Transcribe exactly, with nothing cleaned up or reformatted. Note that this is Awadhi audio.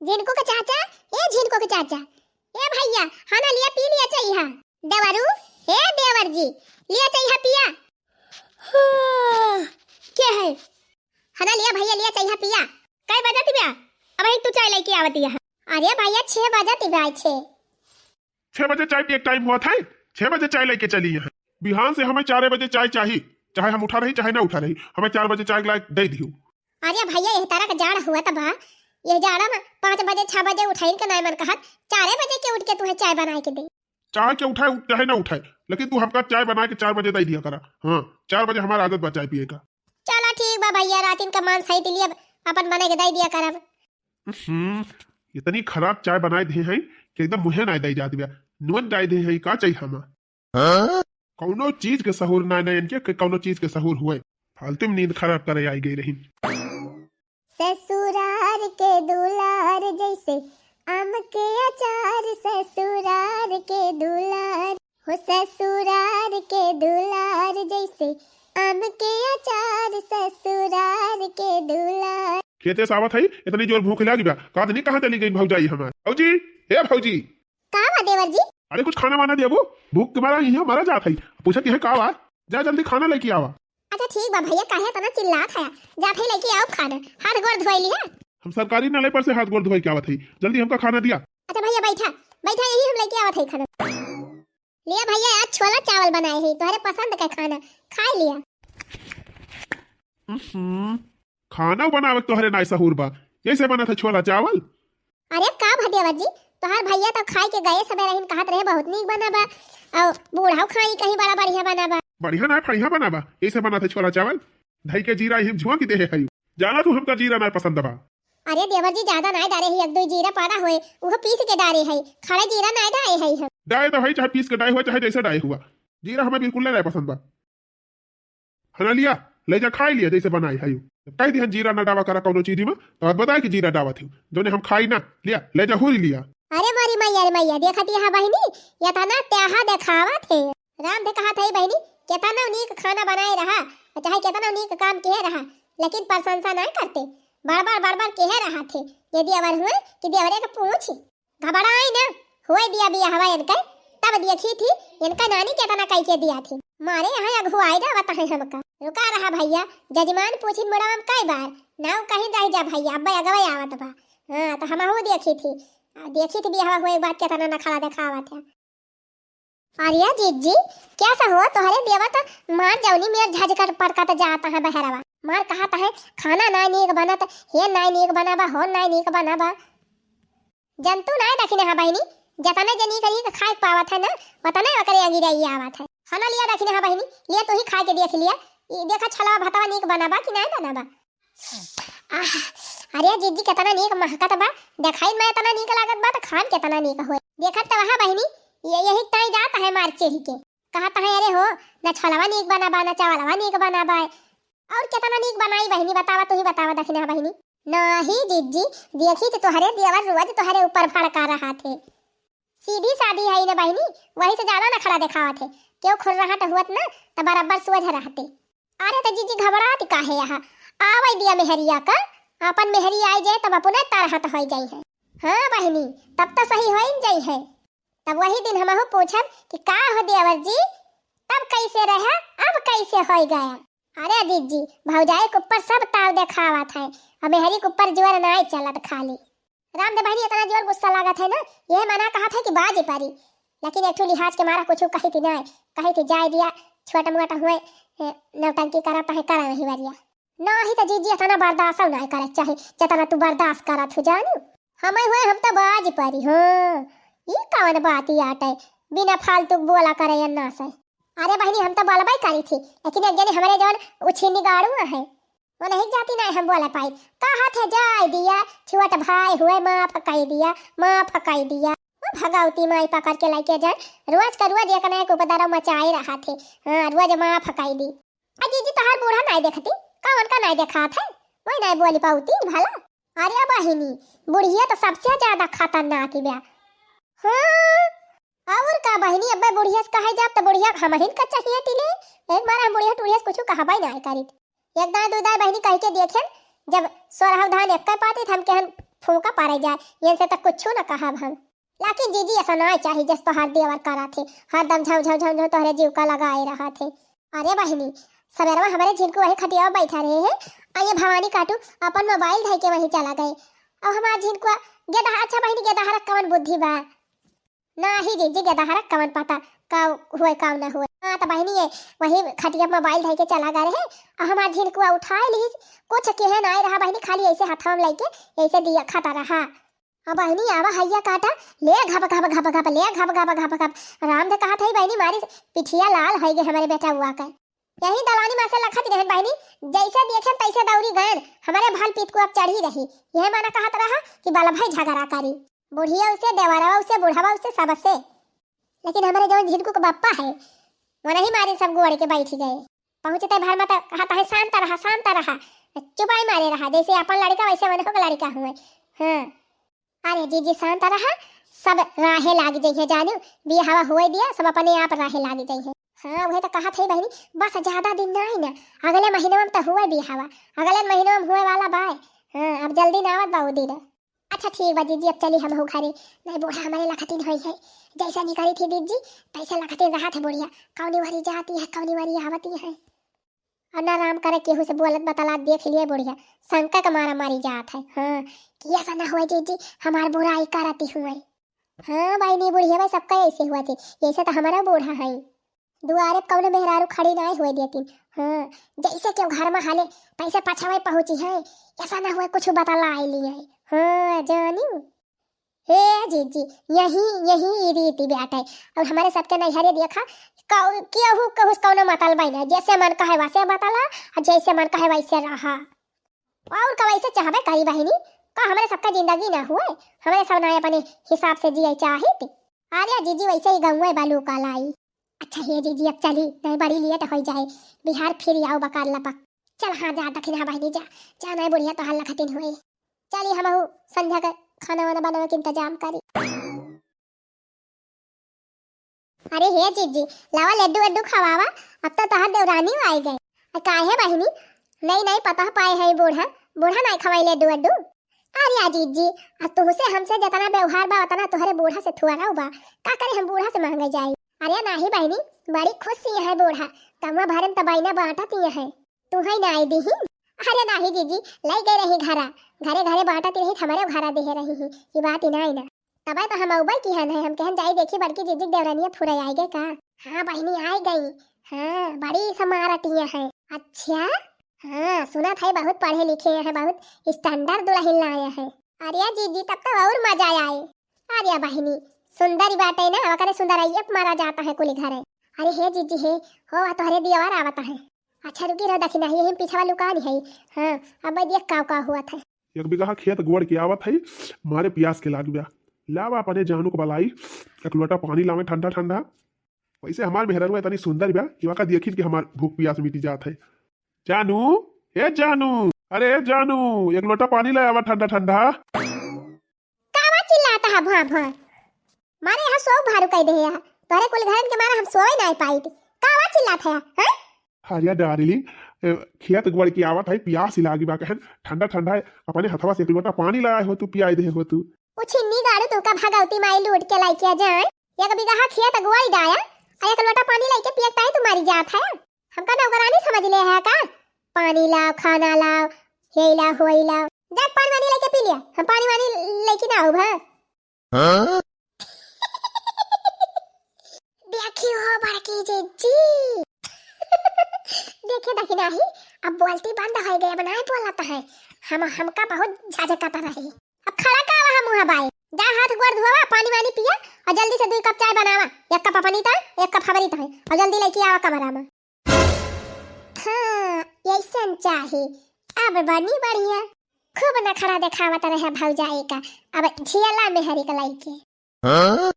झिनकू के चाचा, ए झिनकू के चाचा, ए भइया, हना लिया पी लिया चाहिए। देवरू, ए देवर जी, लिया चाहिए पिया। हाँ, के है? हना लिया भइया, लिया चाहिए पिया। कै बजत बा? अबहीं तू चाय लइके आवत हया। अरे भइया, छह बजत बा, छह। छह बजे चाय पिए के टाइम होत है, छह बजे चाय लइके चली यहाँ। बिहान से हमें चार बजे चाय चाही, चाहे हम उठा रही, चाहे ना उठा रही, हमें चार बजे चाय ला दे दियो। अरे भइया, एह तरह के जाड़ होत बा, ये जाड़ा में पाँच बजे, छह बजे उठाइन के नाय मन कहत, चार बजे के उठ के तुहे चाय बनाए के दे। चाहे के उठाए, उठ-, चाहे ना उठाए, लेकिन तू हमका चाय बनाए के चार बजे दे दिया करा। हाँ, चार बजे हमार आदत बा चाय पिए का। चला ठीक बा भइया, रातिन का मान सही दिली, अब अपन बनाए के दे दिया करब। हम्म, इतनी खराब चाय बनाए दे हैं कि एकदम मुँहे नाय दे जात बा। नुअन डाय दे हैं, का चाहिए हमा? हाँ? कौनो चीज के सहूर ना, ना इनके, के कौनो चीज के सहूर हुए। फालतू में नींद खराब करे आई गई रही। ससुरार के दुलार जैसे आम के अचार, ससुरार के दुलार, हो ससुरार के दुलार जैसे आम के अचार, ससुरार के दुलार। खेते से आवत है, इतनी जोर भूख लागी बा, का नहीं कहाँ चली गई भौजाई हमार? भौजी, हे भौजी। का बा देवर जी? अरे कुछ खाना वाना देबू, भूख के मारा यहाँ मरा जात है। पूछत है का बा, जा जल्दी खाना लेके आवा। अच्छा ठीक बा भइया, काहे इतना चिल्लात है? जात है लेके आओ खाना, हाथ गोड़ धोई लिया। हम सरकारी नले पर से हाथ गोड़ धोई के आवत है, जल्दी हमका खाना दिया। अच्छा भइया बैठा, बैठा यही हम लेके आवत है खाना। लिया भइया, आज छोला चावल बनाए है, तोहरे पसंद का खाना, खाई लिया। हम्म, खाना बनावे के तोहरे नाय सहूर बा, कैसे बनत है छोला चावल? अरे का भा देवर जी, तोहार भइया तो खाए के गए सबे रहिन, कहत रहे बहुत नीक बना बा, और बूढ़ाऊ खाई कहीं बड़ा बढ़िया बना बा। बढ़िया नाय फड़िया बना बा, कैसे बनत है छोला चावल? धई के जीरा हिम झुआ की देहे है, जाना तू हमका जीरा नाय पसंद बा। अरे देवर जी, ज्यादा नाय डारे है, एक दो जीरा पड़ा होए, वो पीस के डारे है, खड़ा जीरा नाय डारे है हम। डाए तो है, चाहे पीस के डाए हुआ, चाहे जैसे डाए हुआ, जीरा हमें बिल्कुल नाय पसंद बा। हना लिया, ले जा खाई लिया, जैसे बनाई है। कह दिहन जीरा ना डावा करा कौनो चीज में, तो अब बताए कि जीरा डावा थी, जोने हम खाई ना, लिया, ले जा हुरी लिया। अरे मोरी मैया रे मैया, देखत यहाँ बहिनी, ये तना त्याहा देखावत है। राम दे कहा था बहिनी, केतना नीक खाना बनाए रहा, चाहे केतना नीक काम किए रहा, लेकिन प्रशंसा नहीं करते, बड़ बड़ बड़ बड़ कहे रहा थे। यदि अवर हुए कि देवरे के पूछ घबराई न, होए दिया बियाहवा इनके, तब देखी थी इनका नानी केतना कई के दिया थी। मारे यहाँ अगुआई जावत है हमका। रुका रहा भइया, जजमान पूछिन मुड़वा में कई बार, नाव कहीं रह जा भइया, अब्बे अगवे आवत बा। हाँ, तो हमहू देखी थी, आ, देखी थी बियाहवा हुए के बाद केतना नखरा देखावत है। अरे जिज्जी, क्या सा हुआ तोहरे देवर तो मार जौनी मेर झजकट पटकत जाता है बहरवा। मार कहत है, खाना नाय नीक बनत, हे नाय नीक बना बा, हो नाय नीक बना बा। जंतु नाय दखिन हा बहिनी, जतने जनी करी के खाए के पावत है ना, वतने ओकरे अंगिरई आवत है। हना लिया दखिन हा बहिनी, लिया तू ही खाए के देख लिया, ई देखा छलवा भतवा नीक बना बा कि नाय बना बा? आह, अरे जिज्जी केतना नीक महकत बा, देखाई में एतना नीक लागत बा, त खान केतना नीक होए। देखत त वहाँ बहिनी, ये यही ताई जात है मार चढ़ी के, कहत है, अरे हो, न छलवा नीक बना बा, न चावलवा नीक बना बा, और केतना नीक बनाई बहिनी, बतावा, तू ही बतावा दखिन हा बहिनी। नाही जिज्जी, देखी तो तोहरे देवर रोज तोहरे ऊपर भड़का रहा थे। सीधी सादी है ना बहिनी, वही से ज्यादा नखरा देखावत है। केहू खुर्रहट हुअत ना, त बराबर सोझ रहते। अरे त जिज्जी घबरात काहे यहाँ? आवै दिया मेहरिया का, आपन मेहरी आई जाए तब अपने तरहत होई जाई है। हाँ बहिनी, तब त सही होई जाई है। तब वही दिन हमहू पूछब कि का हो देवर जी, तब कैसे रहा, अब कैसे होई गया? अरे जिज्जी, भौजाई के ऊपर सब ताव देखावत है, अब मेहरी के ऊपर जोर नाय चलत खाली। राम दे बहिनी इतना जोर गुस्सा लागत है ना, यह मना कहत है कि बाज परी, लेकिन एक ठो लिहाज के मारा कुछ कही थी नाय, कही थी जाए दिया, छोट मोट हुए, ए, नौटंकी करत है, करा नहीं वरिया। नाही त जिज्जी इतना बर्दाश्त नाय करे चाहे, जितना तू बर्दाश्त करत हो जानू। हमें हुए हम त बाज परी, हाँ, ई कौन बात ही आटे, बिना फालतू के बोला करे अन्ना से। अरे बहिनी, हम त बोलबे करी थी, लेकिन एक जने हमरे जौन उछीनी गाड़ू है, वो नहीं जाती, नहीं हम बोले पाई। कहत है जाए दिया, छोट भाई हुए माफ कई दिया, माफ कई दिया। वो भगवती माई पकड़ के लेके जाए, रोज का रोज एक ना एक उपद्रव मचाए रहा थे। हाँ, रोज माफ कई दी। आ जीजी, तोहार बूढ़ा नाय देखती, कौन का नाय देखात है, वही नाय बोली पाउती भला। अरे बहिनी, बुढ़िया तो सबसे ज्यादा खतरनाक बा। हाँ, और का बहिनी, अब्बे बुढ़िया से कहे जाब त बुढ़िया हमहिन का चाहिए टिले। एक बार हम बुढ़िया टुढ़िया से कुछ कहबे नाय करित। एक दाय दू दाय बहिनी कह के देखेन, जब सोरहव धान एक पाती त हम कहन फूंका पारे जाए, इनसे त कुछू न कहब हम। लेकिन जीजी, ऐसा नाहीं चाही, जस तोहार देवर करत हे, हरदम झम झम झम झम तोहरे जीव का लगाए रहत हे। अरे बहिनी, सबेरवा हमरे झिनकू वही खटिया बैठा रहे हैं, आ ये भवानी काटू अपन मोबाइल धइ के वहीं चला गए। अब हमार झिनकुआ गेदहा, अच्छा बहिनी, गेदहा रख कवन बुद्धि बा? नाही जीजी, गेदहा रख कवन पता का हुए, का न हुए। हाँ, त बहिनी, ये वही खटिया मोबाइल धइ के चला गए रहे, आ हमार झिनकुआ उठाए ली, कुछ किहे नाहीं रहा बहिनी, खाली ऐसे हथवा में लेके ऐसे दिया खाता रहा। अब बहिनी आवा हैया काटा, ले घप घप घप घप, ले घप घप घप घप। राम दे कहत है बहिनी, मारी पिठिया लाल होइ गए हमरे बेटउआ के। यही दलानी में से लखत रहन बहिनी, जैसे देखेन तैसे दौरी गएन, हमरे भाल पीत को अब चढ़ी रही। यह माना कहत रहा कि बल भाई झगड़ा करी, बुढ़िया उसे, देवरवा उसे, बुढ़वा उसे, सबसे। लेकिन हमरे जौन झिनकू के बप्पा है, वो नहीं मारे, सब गोड़ के बैठ गए। पहुँचते भर में त कहत है, "शांत रहा, शांत रहा, चुपाई मारे रहा, जैसे अपन लड़का वैसे वनहो के लड़का हुए।" हाँ, अरे जीजी, शांत रहा, सब राहे लाग जइहे जानू, बियाहवा होए दिया, सब अपने आप राहे लाग जइहे। हाँ, वह तो कहत है बहिनी, बस ज्यादा दिन नाहीं ना, अगले महीनवा में तो हुए बियाहवा, अगले महीनवा में हुए वाला बाय। हाँ, अब जल्दी ना आवत बा उ दिन। अच्छा ठीक बा जीजी, अब चली हमहू घरे। नहीं बूढ़ा हमरे लखतिन होई है, जैसे निकली थी दीदी जी, तैसे लखतिन रहत है बुढ़िया, कौनी वरी जाती है, कौनी वरी आवती है। और ना राम करे केहू से बोलत बतलात देख लिए बुढ़िया, शंका के मारा मारी जात है। हाँ, कि ऐसा ना हुए जीजी, हमार बुराई करती हुए। हाँ बहिनी, बुढ़िया भाई सबका ऐसे हुआ थे, ऐसे तो हमारा बूढ़ा है। दुआरे कौनो मेहरारू खड़ी नाहीं हुए देती। हाँ, जैसे केहू घर में हाले, तैसे पछवाई पहुँची है, ऐसा ना हुए कुछ बतला आई ली है। हाँ, जानी। हे जीजी, यही, यही रीति बाटे। और हमरे सबके नैहरे देखा, कौ-, केहू, केहू से कौनो मतलब नहीं, जैसे मन कहे वैसे बतला, और जैसे मन कहे वैसे रहा। और का वैसे चाहबे करी बहिनी, का हमरे सबका जिंदगी ना हुए, हमरे सब ना अपने हिसाब से जिए चाहित। अरे जीजी, वैसे ही गंवे बालू का लाई। अच्छा हे जीजी, अब चली, नहीं बड़ी लेट हो जाए, बिहार फिर आओ बकार लपक। चल हाँ जा दखिना बहिनी जा, जा नहीं बुढ़िया तोहार लखतिन हुए। चली हमहू संझा के खाना वाना बनावे के इंतजाम करी। अरे हे जीजी, लावा लड्डू वड्डू खवावा, अब तो तोहार देवरानी आई गए। आ काहे बहिनी, नई नई पतोह पाए है बूढ़ा, बूढ़ा नहीं खवाई लड्डू वड्डू। अरे आ जीजी, आ तुहसे हमसे जितना व्यवहार बा उतना तोहरे बूढ़ा से थुअरा बा, का करे हम बूढ़ा से मांगे जाई। अरे नाही बहिनी, बड़ी खुश ही है बूढ़ा, कमवा भरे में तो बहिना बांटत ही है। तू है ना आई दीही? अरे नाही जीजी, लई गए रही घरा, घरे घरे बांटत रही, हमरे घरा देहे रही ही, ये बात ही नाही ना। तबे तो हम अउबे किहन है, हम कहन जाई देखी बड़की जीजी के देवरनिया फुरे आई गए का? हाँ बहिनी आई गई। हाँ, बड़ी समारटिया है। अच्छा? हाँ, सुनत है बहुत पढ़े लिखे हैं, बहुत standard दुल्हन लाए हैं। अरे जीजी, तब तो और मजा आए। अरे बहिनी, सुंदरी बाटे ना, ओकरे सुंदरैया पे मारा जाता है कुली घरे। अरे हे जीजी हे, हो आ तोहरे दियवर आवता है। अच्छा रुकी रहो, दखिना ही यही पीछवा लुकानी है। हाँ, अब मैं देख का का हुआ था। एक बिगहा खेत गोड़ के आवत है, मारे पियास के लाग गया। लावा अपने जानू को बलाई, एक लोटा पानी लावे ठंडा ठंडा। वैसे हमार मेहररुआ इतनी सुंदर बा कि वाका देखिन के हमार भूख पियास मिटी जात है। जानू, ए जानू, अरे ए जानू, एक लोटा पानी ले आवा ठंडा ठंडा। कावा चिल्लाता है भुआ भुआ? मारे यहाँ सो भारू कह दे है, तोरे कुल घरन के मारे हम सोए नहीं पाई थी। कावा चिल्लाता है, हैं? अरे darling, ए, खेत गोड़ के आवत है, पियास ही लागी बा, कहन ठंडा ठंडा है, अपने हथवा से एक लोटा पानी लाए हो तू, पियाई दे हो तू। उछिन्नी गाड़ू तोहका भगवती माई लूट के लाइके जाए। एक बिगहा खेत गोड़ डाया, आ एक लोटा पानी लाइके पियत ताई तू मारी जात है। हमका नौकरानी समझ ले है का? पानी लाओ, खाना लाओ, हे लाओ, होई लाओ। जा पानी वानी लाइके पी लिया, हम पानी वानी लाइके ना आउब, हाँ? हाँ? देखी हो बड़की जीजी। देखे देखी नाही, अब बोलती बंद हो गई, अब नाही बोलत है। हम, हमका बहुत झझकत रही। अब खड़ा का वहाँ मुँह बाए, जा हाथ गोड़ धोवा, पानी वानी पिया और जल्दी से दो कप चाय बनावा। एक कप अपनी ताई, एक कप हमरी ताई, और जल्दी लेके आवा कमरा में। हाँ, ऐसन चाही। अब बनी बढ़िया, खूब नखड़ा देखावत रहे भौजाई का, अब झियला मेहरी के लाइके। हाँ?